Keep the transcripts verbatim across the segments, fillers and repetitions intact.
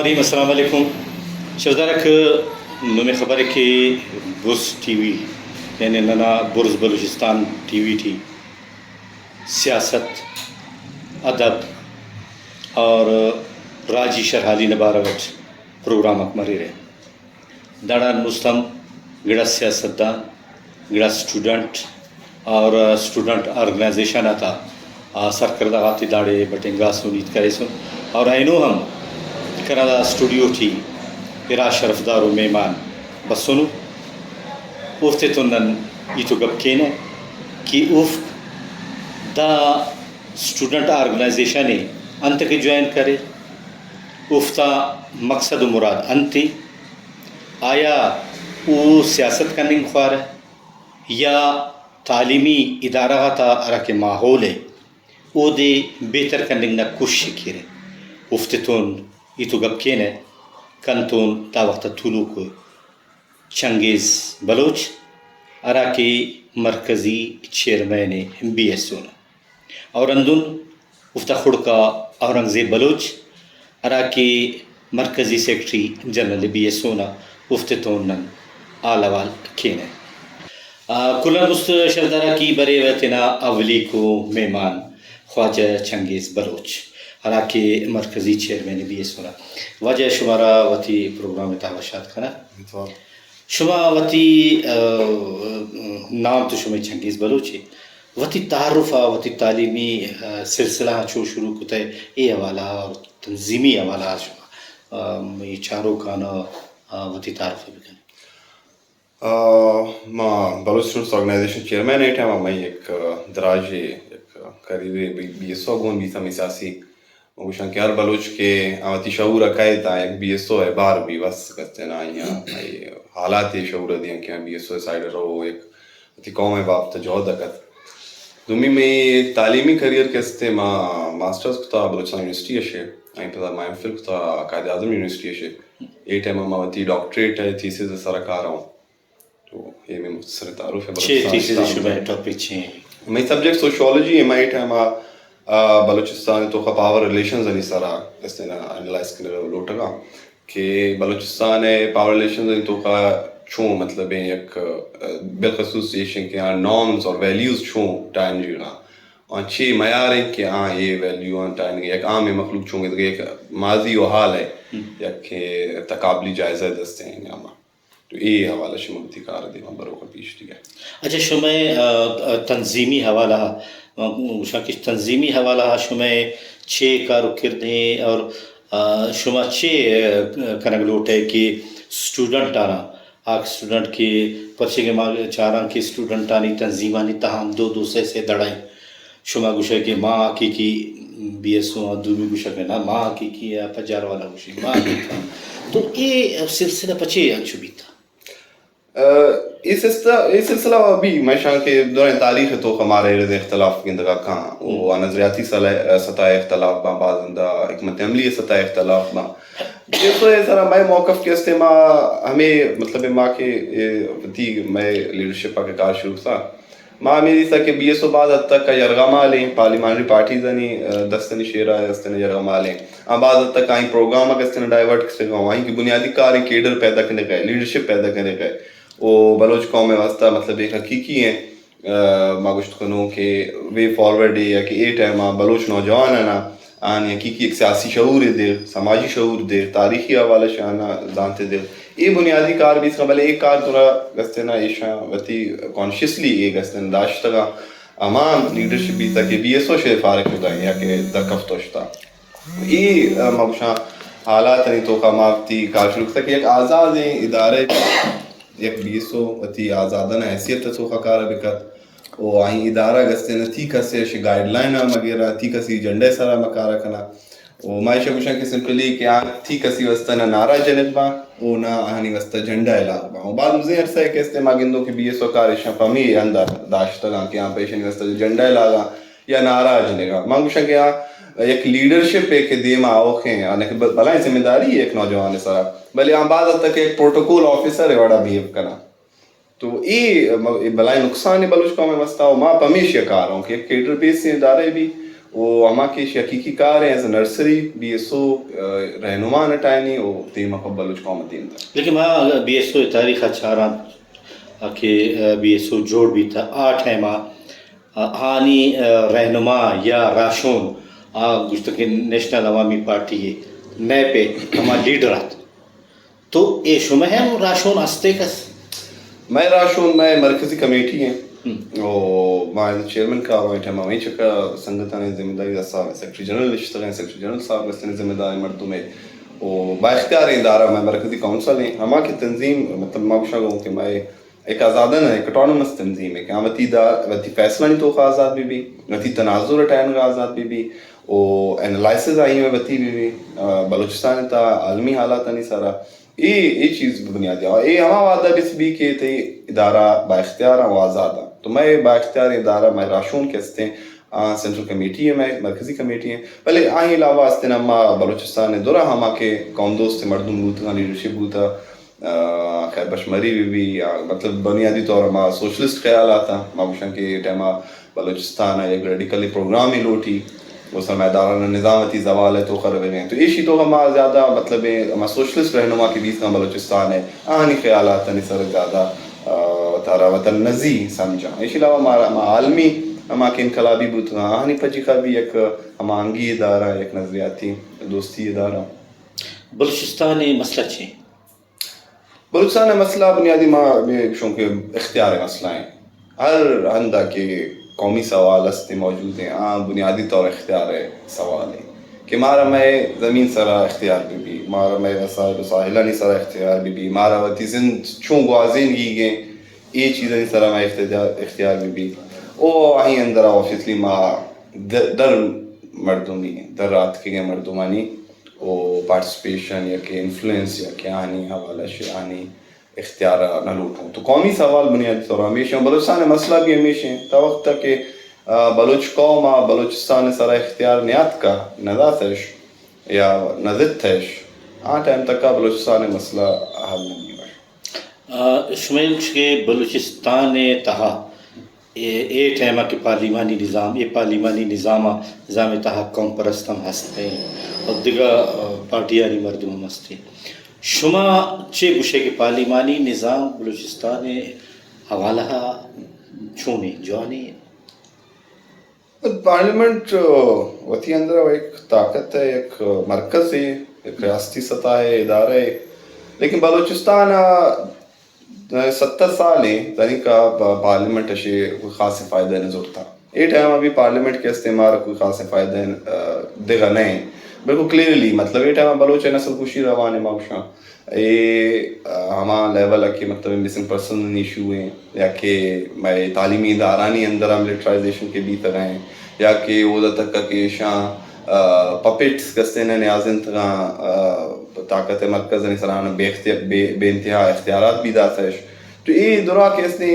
نعیم، السلام علیکم۔ شوندارک، نمے خبر ءِ کہ بڑز ٹی وی، یعنی ننا بڑز بلوچستان ٹی وی ٹی سیاست، ادب اور راجی شرحالی نا بارو اٹ پروگرام آک مریرہ۔ داڑان مست ہم گڑاس سیاستدان، گڑاس اسٹوڈنٹ اور اسٹوڈنٹ آرگنائزیشن آتا، آ، سرکڑدہ غاتے داڑے بٹنگاسن، ہیت کریسن اور اینو ہم کنا دا اسٹوڈیو ٹی ارا شرفدار و مہمان بسنو۔ اوفتے تون نن ہیت و گپ کینہ کہ اوفک دا اسٹوڈنٹ آرگنائزیشن ءِ انتکہ جوائن کریر، اوفتا مقصد و مراد انت ءِ؟ آیا او سیاست کننگ خوارہ یا تعلیمی ادارہ غاتا ہراکہ ماحول ءِ اودے بہتر کننگ نا کوشش ءِ کیرہ؟ اوفتتون ہیت و گپ کینہ۔ کنتون دا وخت آ تولوک ءِ چنگیز بلوچ، ہراکہ مرکزی چیئرمین ءِ بی ایس او نا۔ اور ہندن اوفتا خڑک آ اورنگزیب بلوچ، ہراکہ مرکزی سیکرٹری جنرل بی ایس او نا، اوفتے تون نن حال احوال کینہ۔ آ، کل آن مست شوندارک، ای بریوہ تینا اولیکو مہمان خواجہ چنگیز بلوچ، ہراکہ مرکزی چیئرمین بی ایس او نا۔ واجہ شمارا وتی پروگرام ءِ تہا وش آتک خنہ۔ شما وتی، آ، نام تو شمئے چنگیز بلوچ ءِ، وتی تعارف آ، وتی تعلیمی، آ، سلسلہ آ چو شروع کتہ، اے حوالہ آ اور تنظیمی حوالہ آ شما، آ، ای چاروک آن، آ، وتی تعارف ءِ بکن۔ آ، ما بلوچ اسٹوڈنٹس آرگنائزیشن چیئرمین ءِ، ٹائم آ مئی یک، آ، دراجے یک قریب بی، بی ایس او گون بیسہ، مئی سیاسی گوشان کہ ہر بلوچ کہ وتی شعور ءِ کائے تا یک بی ایس او ءِ بار بھی بس کس تینا آئی آ، آئی حالات ءِ شعور ءِ دیاں کہ بی ایس او ءِ سائیڈ ءَ رو، یک وتی قوم ءِ بابت جہد ءِ کت۔ دومی مئی تعلیمی کریئر کہ استے ما ماسٹرز کتا بلوچستان یونیورسٹی ءَ شے، آئی پدا ما ایم فل کتا قائد اعظم یونیورسٹی ءَ شے۔ اے ٹائم ما وتی ڈاکٹریٹ ءِ تھیسز ءِ سرا کارا اوں۔ تو اے مئے مختصر تعارف ءِ چے بلوچستان تھیسز ءِ اسلام شبہ ٹاپک چے؟ مئی سبجیکٹ سوشیالوجی ءِ، مئی ٹائم آ، آ، بلوچستان توخا پاور ریلیشنز آنی سرا است انا اینالائز کنگ لوٹگا کہ بلوچستان ءِ پاور ریلیشنز آنی توخا چون مطلب یک، آ، بالخصوص ایشن کہ آ نارمز اور ویلیوز چون ٹائم جیڑا آن چے معیار ہیں کہ آ اے ویلیو آن ٹائم یک عام مخلوق چون گدگے یک ماضی و حال ہے، ہم۔ یک تقابلی جائزہ دستے ہیں۔ تو اے حوالہ شما وتی کار ءِ دیما بروکا پیش تیگہ۔ اچھا، شمئے، آ، آ، تنظیمی حوالہ، آ، گوشاں کہ تنظیمی حوالہ شمئے چے کار و کردے اور، آ، شما چے، آ، کنگ لوٹے کہ اسٹوڈنٹ آنا، آک اسٹوڈنٹ کہ پرچے کہ ما چاراں کہ اسٹوڈنٹ آنی تنظیمانی تہا ہم دو دو سے سے دڑائیں۔ شما گوشئے کہ ما حقیقی بی ایس او آن، دومی گوشہ کہ نہ، ما حقیقی آ، پجار والا گوشی ما حقیقی آ۔ تو اے سلسلہ پچے انچو بیتا؟ آ، اے سلسلہ، اے سلسلہ ابھی مشان کہ دوران تاریخ تو ہمارے ارد اختلاف گندگا کان، او نظریاتی صلاح-، سطح اختلاف با، بعض اندا حکمت عملی سطح اختلاف با۔ بی ایس او سرا مئے موقف کہ استے ما ہمیں مطلب ما کہ اے وتی مئے لیڈرشپ آ کہ کار شروع تھا۔ ما ہمے دیسا کہ بی ایس او بعض حد تک آ یرغمال ایں، پارلیمانی پارٹیز آنی، آ، دست آنی شیرا است انا یرغمال ایں۔ آ بعض حد تک آئیں پروگرام آک است انا ڈائیورٹ کسفا، آئیں کہ بنیادی کار ایں کیڈر پیدا کننگ ءِ، لیڈرشپ پیدا کننگ ءِ، او بلوچ قوم ءِ واسطہ مطلب ایک حقیقی ایں، آ، ما گوشت کنوں کہ وے فارورڈ اے یا کہ اے ٹائم آ بلوچ نوجوان آنا آن حقیقی ایک سیاسی شعور ءِ دیر، سماجی شعور دیر، تاریخی حوالہ شانا زانتے دیر۔ اے بنیادی کار بیسکا، بلے اے کار تورا گستینا ایشاں وتی کانشیسلی اے گستین داشتگا۔ ہما لیڈرشپ بیتا کہ بی ایس او شے فارغ شدہ یا کہ درکفت اشتا۔ اے، آ، ما گوشاں حالات آنی توکا ما وتی کار شروع کتا کہ یک آزادیں ادارہ یک بی ایس او وتی آزادانہ حیثیت ءِ توخا کارہ بکت۔ و آئی ادارہ گستینہ تیک اسے اسہ گائیڈ لائن آ مگیرہ، تیک اسہ جنڈہ ءِ سرا مکارہ کنا۔ و ما ایشا گوشاں کہ سمپلی کہ آ تیک اسہ واسطہ نہ نعرہ جنگ با، او نہ آہانی واسطہ جنڈہ ءِ لاغ با۔ و بعد مزے عرصہ ءِ کہ استے ما گندو کہ بی ایس او کار ایشاں پمی اندر داشتگاں کہ آ پیشنی واسطہ جنڈہ ءِ لاغا یا نعرہ جنگا۔ ما گوشاں کہ آ یک لیڈرشپ ءِ کہ دیما اوخیں، آ نہ کہ ب-، بلائیں ذمہ داری ءِ ایک نوجوان ءِ سرا، بلے آ بعض حد تک ایک پروٹوکول آفیسر ءِ وڑا بیہیو کنا۔ تو ای م-، ای بلائیں نقصان ءِ بلوچ قوم ءِ واسطہ، و ما پمیشی ءَ کاروں کہ یک کیڈر بیس ادارہ بھی، و ہما کہ ایشی حقیقی کار ءِ is a nursery B S O, آ، رہنما نا ٹائنی و دیم آ پب بلوچ قوم ءِ دیم تا۔ لیکن ما اگر بی ایس او ءِ تاریخ آ چاراں کہ، آ، بی ایس او جوڑ بیتہ، آ ٹائم آ، آ، آنی، آ، رہنما یا راہشون آ گوشتہ کہ نیشنل عوامی پارٹی ءِ نیپ ءِ ہما لیڈر آت۔ تو اے شمئے ہم راہشون است ءِ کس؟ مئے راہشون مئے مرکزی کمیٹی ءِ۔ ہم۔ او ما as a chairman Kahara, a time آ مئی چکا سنگتانے ذمہ داری داسا سیکرٹری جنرل نشتغ ءِ، سیکرٹری جنرل صاحب گستنے ذمہ دار مردم ءِ۔ او با اختیار ادارہ مئے مرکزی کونسل ءِ، ہما کہ تنظیم، مطلب ما گوشاں گوں کہ مئے ایک آزادانہ، ایک اٹانومس تنظیم ءِ کہ آ وتی دا، وتی فیصلہ نی توخا آزاد بہ بی، وتی تناظر اٹ اینغا آزاد بہ بی، او اینالائسز آئی ءِ وتی بہ بی، آ، بلوچستان تا عالمی حالات آنی سرا۔ اے، اے چیز بنیادی آ۔ اے ہما وعدہ بس بی کہ تئی ادارہ با اختیار آ و آزاد آ۔ تو مئے با اختیار ادارہ مئے راہشون کہ استیں، آ، سینٹرل کمیٹی ءِ، مئے مرکزی کمیٹی ءِ۔ بلے آہی علاوہ استن ہما بلوچستان ءِ درا ہما کہ قوم دوست مردم بوتگاں، لیڈرشپ بوتہ، آ، خیر بشمری بہ بی، آ، مطلب بنیادی طور ہما سوشلسٹ خیال آتا، ما گوشاں کہ اے ٹائم آ بلوچستان آ یک ریڈیکل پروگرام ءِ لوٹی، و سرمایہ دارانہ نظام تی زوال ءِ توخہ روغیں۔ تو ایشی توخہ ما زیادہ مطلب ہما سوشلسٹ رہنما کہ بیسکان بلوچستان ءِ، آہانی خیالات آنی سر زیادہ، آ، وتارا وطن نزی سمجھاں۔ ایشی علاوہ ہمارا ہما عالمی ہما کہ انقلابی بوتگاں، آہانی پجی خا بھی یک ہما انگی ادارہ، یک نظریاتی دوستی ادارہ۔ بلوچستان ءِ مسئلہ چے؟ بلوچستان نا مسئلہ بنیادی ما ہمے گوشوں کہ اختیار مسئلہ ہیں۔ ہر ہندا کہ قومی سوال است موجود ہیں، آ بنیادی طور اختیار سوال ہے کہ مارا مئے زمین سرا اختیار بہ بی، مارا مئے وسائل و ساحلانی سرا اختیار بہ بی، مارا وتی زند چون گوازین گیگیں، اے چیزانی سرا مئے اختیار، اختیار بہ بی۔ او آہی اندرا آبویسلی ما د-، در مردمی، در آتکگیں مردمانی او پارٹیسپیشن یا کہ انفلوئنس یا کہ آنی حوالہ شے، آنی اختیار نا لوٹوں۔ تو قومی سوال بنیادی طور ہمیش ہیں، بلوچستان نا مسئلہ بھی ہمیش ہیں۔ تا وخت کہ، آ، بلوچ قوم آ بلوچستان سرا اختیار نیاتکا، نہ داتش یا نہ دتش، آ ٹائم تک آ بلوچستان نا مسئلہ حل نہیں بش۔ آ، شمئے گوشگ کہ بلوچستان تہا اے، اے ٹائم آ کہ پارلیمانی نظام، اے پارلیمانی نظام آ، نظام تہا قوم پرست ہم ہست ءِ اور دگہ، آ، پارٹیانی مردم ہم ہست ءِ۔ شما چے گوشے کہ پارلیمانی نظام بلوچستان حوالہ چونے، جوانے؟ پارلیمنٹ، آ، وتی اندر ایک طاقت ہے، ایک مرکز ہے، ایک ریاستی سطح ہے، ادارہ ہے، لیکن بلوچستان آ ستر سال ءِ دنیکا پا-، پارلیمنٹ اسے کوئی خاص فائدہ نہ زرتا۔ اے ٹائم ابھی پارلیمنٹ کے استعمال کوئی خاص فائدہ، آ، دغہ نہ۔ بالکل کلیئرلی، مطلب، اے ٹائم بلوچ نسل کشی روان ہے، ما گوشاں۔ اے، آ، ہما لیول کہ، مطلب، مسنگ پرسن ایشو ہیں یا کہ مئے تعلیمی ادارانی اندر ہم لٹرائزیشن کے بیتغ ہیں یا کہ اودا تک کہ ایشاں، آ، پپٹس کسے نہ نیازنت غاں، آ، طاقت مرکز آنی سرا بے اختیار، بے، بے انتہا اختیارات بھی داتش۔ تو اے دراہ کہ اس نے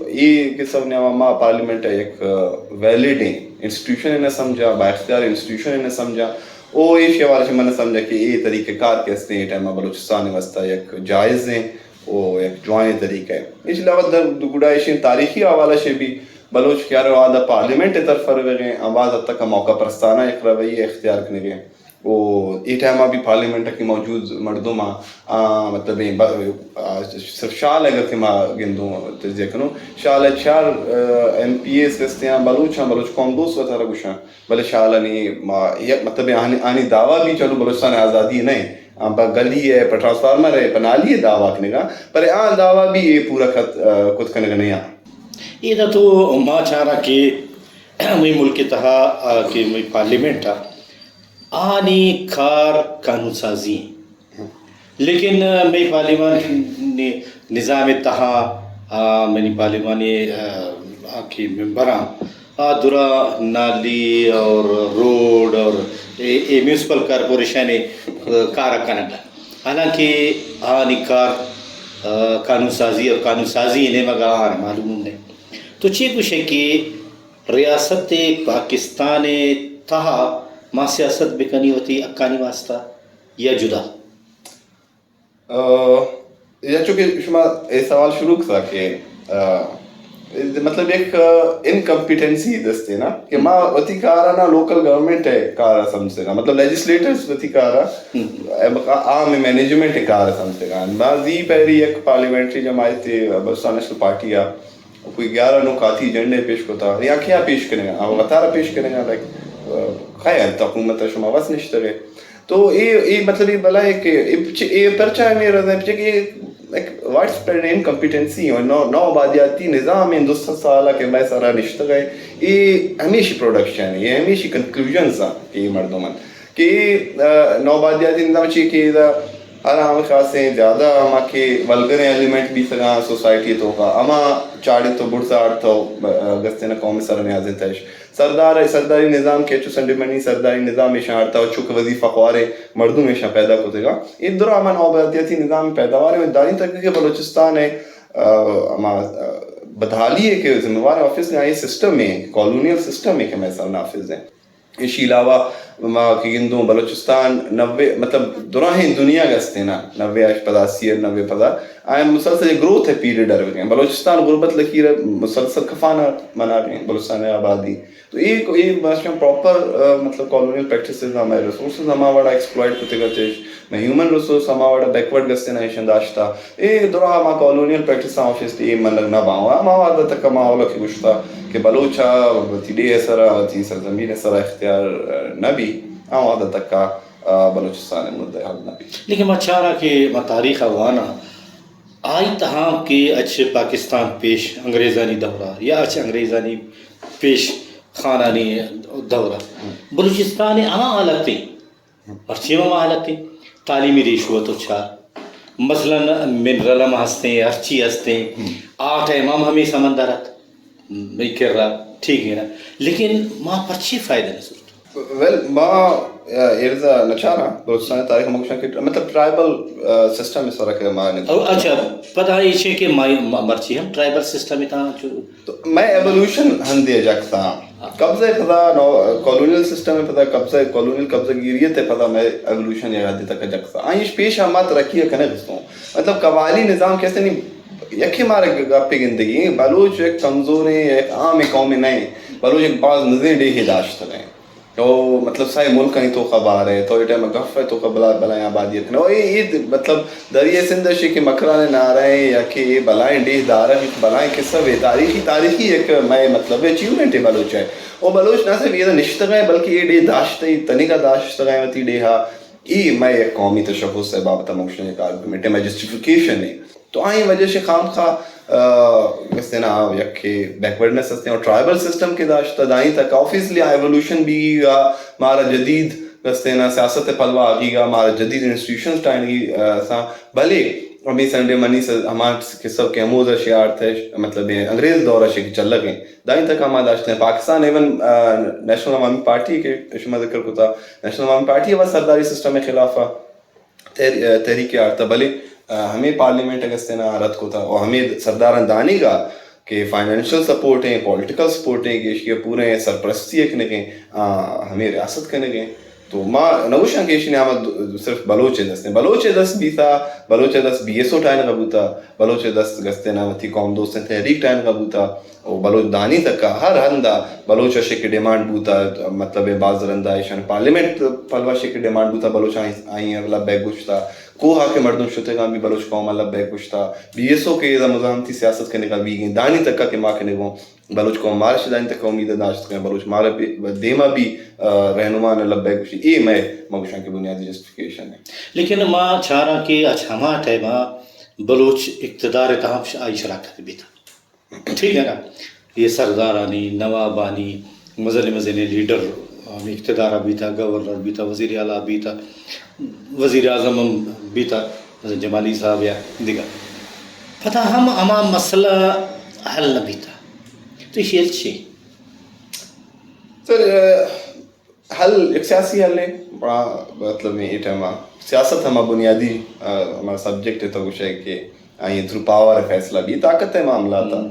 اے قسم نے ما پارلیمنٹ یک ویلڈ انسٹیٹیوشن نے سمجھا، با اختیار انسٹیٹیوشن نے سمجھا۔ او ایشی حوالے سے من سمجھا کہ اے طریقہ کار کہ اس نے ٹائم بلوچستان واسطہ یک جائز ہیں، او یک جوائیں طریقہ ہے۔ اس علاوہ در گڑا ایشی تاریخی حوالہ سے بھی بلوچ کہ ہر وہدا پارلیمنٹ ءِ طرف ءَ روغ ءَ، آ بھاز حد تک موقع پرستانہ یک رویہ اختیار کنگ ءَ۔ و اے ٹائم آ بھی پارلیمنٹ ٹی موجود مردم آ، آ، مطلب، اے ب-، آ، صرف شال اگر کہ ما گندوں تجزیہ کنوں، شال ءِ چار، آ، ایم پی ایز کہ استیاں بلوچ آں، بلوچ قوم دوست وتارا گوشاں، بلے شال آنی ما، یک مطلب، آنی، آنی دعویٰ بھی چلو بلوچستان آزادی نئے، آ، پہ گلی ءِ، پہ ٹرانسفارمر ءِ، پہ نالی ءِ دعویٰ کنگا، پر آ دعویٰ بھی اے پورا کت، آ، کت کنگ نیا۔ ایدا تو ما چارہ کہ مئی ملک تہا، آ، کہ مئی پارلیمنٹ آ آنی کار قانون سازی ءِ۔ لیکن، آ، مئی پارلیمانی نظام تہا، آ، منی پارلیمانی، آ، آ، کہ ممبراں آ درا نالی اور روڈ اور اے، اے میونسپل کارپوریشن ءِ، آ، کار کنگ ءَ۔ حالانکہ آنی کار، آ، قانون سازی اور قانون سازی نیمگا آن معلوم نے۔ تو چی گوشے کہ ریاست پاکستان تہا ما سیاست بکنی وتی حقانی واسطہ یا جدا؟ آ، یا چونکہ شما اے سوال شروع کسا کہ، آ، مطلب یک انکمپیٹنسی دس تینا کہ ما وتی کار آ نا لوکل گورنمنٹ ءِ کار آ سمجھسکان، مطلب لیجسلیٹرز وتی کار آ، عام مینجمنٹ ءِ کار آ سمجھسکان۔ ما زی پیری یک پارلیمنٹری جماعت ءِ، بلوچستان نیشنل پارٹی آ، کوئی گیارہ نو کاتی ایجنڈا ءِ پیش کتا، یا کیا پیش کننگا، او وتارا پیش کننگا، لائک، خیر، تو حکومت آ شما وس نشتغے۔ تو اے، اے مطلب اے بلا ءِ کہ اے پچ-، اے پرچا ہمے رد ءِ پچ کہ اے ایک وائڈ اسپریڈ انکمپیٹنسی ءِ، نو، نوآبادیاتی نظام ءِ، دو سد سال آ کہ مئے سرا نشتغ ءِ، اے ہمیشی پروڈکشن ءِ، اے ہمیشی کنکلوژنز آ کہ اے مردم انت کہ اے، آ، نوآبادیاتی نظام چی کہ دا ہرا ہمے خاصیں زیادہ ہما کہ ولگریں ایلیمنٹ بیسگاں سوسائٹی توکا، ہما چاڑتو بڑزا اڑتو، آ، گستینہ قوم سر نیازیں تش۔ سردار، سرداری نظام کہ اچو سنڈ منی سرداری نظام ایشان ہڑتا و چک وظیفہ خوارے مردم ایشان پیدا کتگا۔ ای درا ہما نوآبادیاتی نظام پیداوار ءِ دانی تک کہ بلوچستان ءِ، آ، ہما، آ، بدحالی ءِ کہ ذمہ وار آفس نا یہ سسٹم ءِ، کالونیل سسٹم ءِ کہ مئے سر نافذ ءِ۔ ایشی علاوہ ما کہ گندوں بلوچستان نوے، مطلب دراہیں دنیا گستینا نوے آ پدا، اسی نوے پدا، آئے مسلسل گروتھ ءِ پیریڈ ارفکیں۔ بلوچستان غربت لکیر ءِ مسلسل کفانا مناگیں بلوچستان ءِ آبادی۔ تو اے، اے بادشاہ پراپر، آ، مطلب کالونیل پریکٹسز نا مئے ریسورسز ہما وڑا ایکسپلائٹ کتگا تش، مئے ہیومن ریسورس ہما وڑا بیکورڈ گستے نا ایشان داشتا۔ اے درا ہما colonial practice on office T A منگ نہ باؤ۔ ہما وعدہ تک ما اولا کہ گشتا کہ بلوچ آ وتی ڈیہہ سرا، وتی سرزمین سرا اختیار، آ، نہ بی، ہما وعدہ تک آ، آ، بلوچستان مدعی حل نہ بی۔ لیکن ما چارا کہ ما تاریخ آ وانا، آئی تہا کہ اچ پاکستان پیش انگریزانی دورہ یا اچ انگریزانی پیش خانانی دورہ، بلوچستان ہما حالت ءِ، ہرچی ہم ہما حالت ءِ، تعلیمی ریشو تو چار، مثلاً منرل ہم ہستیں، ہرچی ہستیں، آ ٹائم ہم ہمے سمندر ات، ای کرا، ٹھیک ہے نا، لیکن ما پرچی فائدہ نہ صورت۔ ویل، ما، آ، ایڑزا نچاراں بلوچستان تاریخ مگشاں کہ مطلب ٹرائبل، آ، سسٹم اس طرح کہ ما نے او، اچھا، پدا ایشے کہ ما، ما، مرچی ہم ٹرائبل سسٹم تا چو تو مئے ایولوشن ہندے جکتا۔ قبضہ پدا نو-، کالونیل سسٹم پدا قبضہ، کالونیل قبضہ گیریت پدا مئے ایولوشن یا حد تک جکتا۔ آئیش پیش ہما ترقی کنے گستوں۔ مطلب قبائلی نظام کیسے نہیں، یکے مارا گپے گندگی، بلوچ ایک کمزوریں، ایک عام قوم نہیں، بلوچ ایک باز نزے ڈیہہ داشت رہے۔ او مطلب سائے ملک آنی توخہ بارے، تو اے ٹائم گف ہے توخہ بلا، بلائیں آبادی کنے۔ او اے، اے مطلب دریا سندھ شی کہ مکران نعرہ ہے یا کہ اے بلائیں ڈیہہ دارہ، بلائیں قصہ بے تاریخی، تاریخی ایک مئے مطلب اچیومنٹ ہے بلوچ ہے۔ او بلوچ نہ صرف یہ نشتہ ہے بلکہ یہ ڈیہہ داشتہ، تنگا داشتہ ہے وتی ڈیہہ۔ ای مئے یک قومی تشخص ءِ بابت ءَ مگوشنگ ءِ کارگمنٹ ءِ مئے جسٹیفکیشن ءِ۔ تو آئی وجہ سے خام خواہ، آ، گس تینا یک کہ بیکورڈنس اس تینا ٹرائبل سسٹم کہ داشتہ دائیں تک آفیسلی آ ایولوشن بیگی گا، مارا جدید گس تینا سیاست ءِ پلوا آگی گا، مارا جدید انسٹیٹیوشنز ٹائنگی، آ، سا بھلے ہمے سنڈے منی س-، ہما قصہ کہ ہمودا شیار تش، مطلب انگریز دور ءَ شی کہ چلگ ءِ۔ دائیں تک ہما داشتہ پاکستان ایون، آ، نیشنل عوامی پارٹی کہ شما ذکر کتا، نیشنل عوامی پارٹی و سرداری سسٹم خلاف آ تحر-، تحریک آرتا، بلے، آ، ہمے پارلیمنٹ اگہ تینا رد کتا و ہمے سرداران داننگا کہ فائنینشل سپورٹ ہیں، پولیٹیکل سپورٹ ہیں کہ اشی پورے سرپرستی کنگیں، آ، ہمے ریاست کنگیں۔ تو ما نہ گوشاں کہ ایشی نیام آ دو-، صرف بلوچ ءِ دست ءِ۔ بلوچ ءِ دست بیتا، بلوچ ءِ دست بی ایس او ٹائنغا بوتا، بلوچ ءِ دست گس تینا وتی قوم دوستیں تحریک ٹائنغا بوتا، و بلوچ دانی تکا ہر ہند آ بلوچ ءِ شکل ڈیمانڈ بوتا، مطلب باز رندا ایشان پارلیمنٹ پلوا شکل ڈیمانڈ بوتا، بلوچ آئیں، آئیں لبیک گوشتا، کوہ آ کہ مردم شتگان بھی بلوچ قوم آ لبیک گوشتا، بی ایس او کہ ایدا مزاحمتی سیاست کنگا بیگیں، دانی تکا کہ ما کنگوں۔ بلوچ قوم مارا شدانی تک امید داشت کن، بلوچ مارا بھی، دیما بھی، آ، رہنما نا لبیک گوشی، اے مئے مگوشاں کہ بنیادی جسٹیفکیشن ہے۔ لیکن ما چاراں کہ اچ ہما ٹائم آ بلوچ اقتدار تہا ہم ش-، آئی شراکت بیتا۔ ٹھیک ہے نا؟ یہ سردارانی، نوابانی، مزن مزن لیڈر، آ، اقتدار بیتا، گورنر بیتا، وزیر اعلیٰ بیتا، وزیر اعظم ہم بیتا، مثلاً جمالی صاحب یا دیگر۔ پدا ہم ہما مسئلہ حل نہ بیتا۔ تو ایشی حل چی؟ سر، آ، حل یک سیاسی حل ہے۔ آ، مطلب اے ٹائم آ سیاست ہما بنیادی، آ، ہما سبجیکٹ ہے تو گوشے کہ آئی تھرو پاور فیصلہ بھی طاقت ہے معاملہ تا۔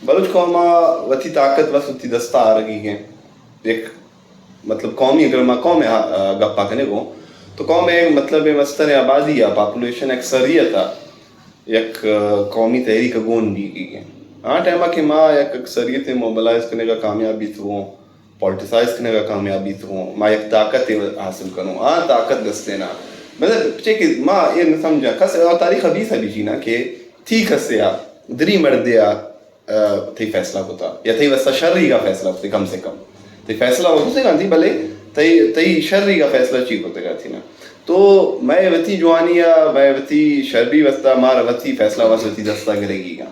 بلوچ قوم آ وتی طاقت بس وتی دستا آرگی کے۔ یک مطلب قومی، اگر ما قوم آ، آ، گپا کنے گو تو قوم ہے مطلب مستر آبادی آ، پاپولیشن اکثریت آ، یک، آ، قومی تحریک گون بیگی کے۔ آ ٹائم آ کہ ما یک اکثریت ءِ موبلائز کننگ آ کامیاب بیتون، پولیٹیسائز کننگ آ کامیاب بیتون، ما یک طاقت ءِ حاصل کنون، آ طاقت گس تینا، مطلب چے کہ ما اے نہ سمجھا کس، اور تاریخ آ بیسہ بیجی نا کہ تھی کسے آ، دری مڑدے آ، آ، تئی فیصلہ کتا یا تئی واسطہ شری کا فیصلہ کتے، کم سے کم تئی فیصلہ ہو کتے کان تھی، بلے تئی، تئی شری کا فیصلہ چی کتے کا تھی نا۔ تو مئے وتی جوانی آ، مئے وتی شری واسطہ مارا وتی فیصلہ واسطہ وتی دستا گرے گی گا۔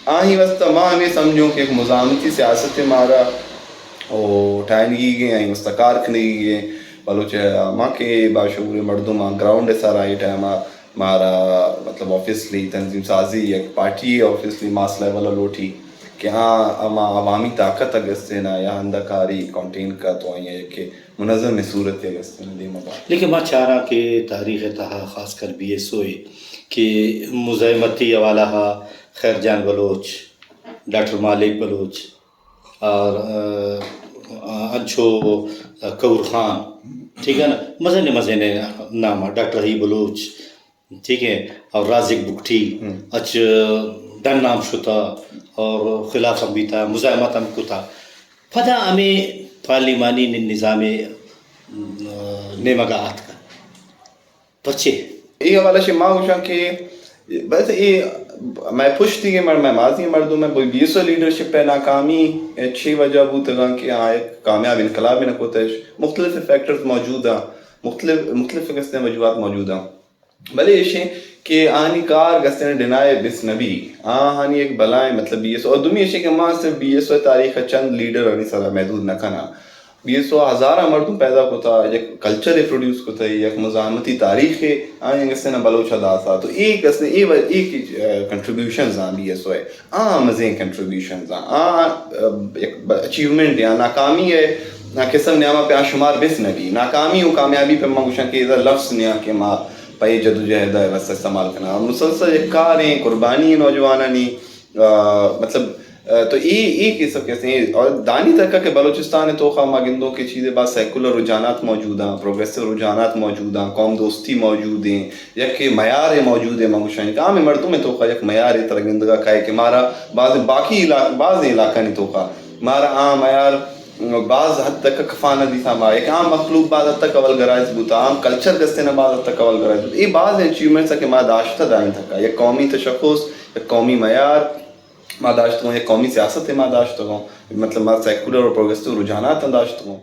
آہی واسطہ ما ہمے سمجھوں کہ یک مزاحمتی سیاست ءِ مارا او ٹائنگی گے، آہی واسطہ کار کنگی گے۔ بلوچ آ ما کہ باشعور مردم آ گراؤنڈ ءِ سرا اے ٹائم آ مارا مطلب آبویسلی تنظیم سازی یک پارٹی آبویسلی ماس لیول آ لوٹی کہ آ ہما عوامی طاقت اگہ اسے نا یا ہندا کاری کانٹین کا تو آئی یک منظم صورت اگہ اسے نا دیما با۔ لیکن ما چاراں کہ تاریخ ءِ تہا خاص کر بی ایس او ءِ کہ مزاحمتی حوالہ غا خیر جان بلوچ، ڈاکٹر مالک بلوچ اور، آ، انچو کور خان، ٹھیک ہے نا، مزن مزن نام آ، ڈاکٹر حبیب بلوچ، ٹھیک ہے، اور رازق بگٹی، ہم۔ اچ ڈن ہم شتا اور خلاف ہم بیتا، مزاحمت ہم کتا۔ پدا ہمیں پارلیمانی نظام نیمگا آتکا۔ پچے۔ اے حوالہ سے ما گوشاں کہ بس اے مئے پشتی کہ مر-، مئے ماضی مردم ہے، بی ایس او لیڈرشپ ہے، ناکامی چھ وجہ بوتگاں کہ آ یک کامیاب انقلاب نہ کوتش۔ مختلف فیکٹرز موجود ہیں، مختلف، مختلف قسم وجوہات موجود ہیں۔ بلے ایشیں کہ آنی کار گستے ڈنائے بس نبی، آہانی ایک بلائیں مطلب بی ایس او۔ اور دومی ایشیں کہ ما صرف بی ایس او تاریخ چند لیڈر آنی سرا محدود نہ کنا۔ بی ایس او ہزاراں مردم پیدا کتا، یک کلچر ءِ پروڈیوس کتا، یک مزاحمتی تاریخ ءِ آنی گستے نا بلوچ آ داسا۔ تو اے گستے اے و-، اے کہ، آ، کنٹریبیوشنز آن بی ایس او ءِ۔ آ مزین کنٹریبیوشنز آن۔ آ، آ، یک ب-، اچیومنٹ یا ناکامی ءِ نا قسم نیاما پہ آ شمار بس نبی۔ ناکامی و کامیابی پہ ما گوشاں کہ ادا لفظ نیا کہ ما پہ اے جدوجہد ءِ واسطہ استعمال کنا۔ مسلسل یک کار ایں، قربانی ایں نوجوانانی، آ، مطلب، آ، تو ای، ای قسم کے سے، اور دانی تک کہ بلوچستان توخا ما گندوں کہ چیزیں باز سیکولر رجحانات موجود ہیں، پروگریسو رجحانات موجود ہیں، قوم دوستی موجود ہیں، یک معیار موجود ہے، ما گوشاں کہ عام مردم توخا یک معیار ترگندگا کائے کہ مارا باز باقی علاقہ، باز علاقہ نی توخا مارا عام معیار بھاز حد تک کفانہ دیسا ما، یک عام مخلوق بھاز حد تک اولگرائز بوتا، عام کلچر گستے نا بھاز حد تک اولگرائز بوتا۔ اے بھاز اچیومنٹس کہ ما داشتہ دائیں تکا، یک قومی تشخص، یک قومی معیار ما داشتگوں، یک قومی سیاست ما داشتگوں، مطلب ما سیکولر اور پروگریسو رجحانات ہم داشتگوں۔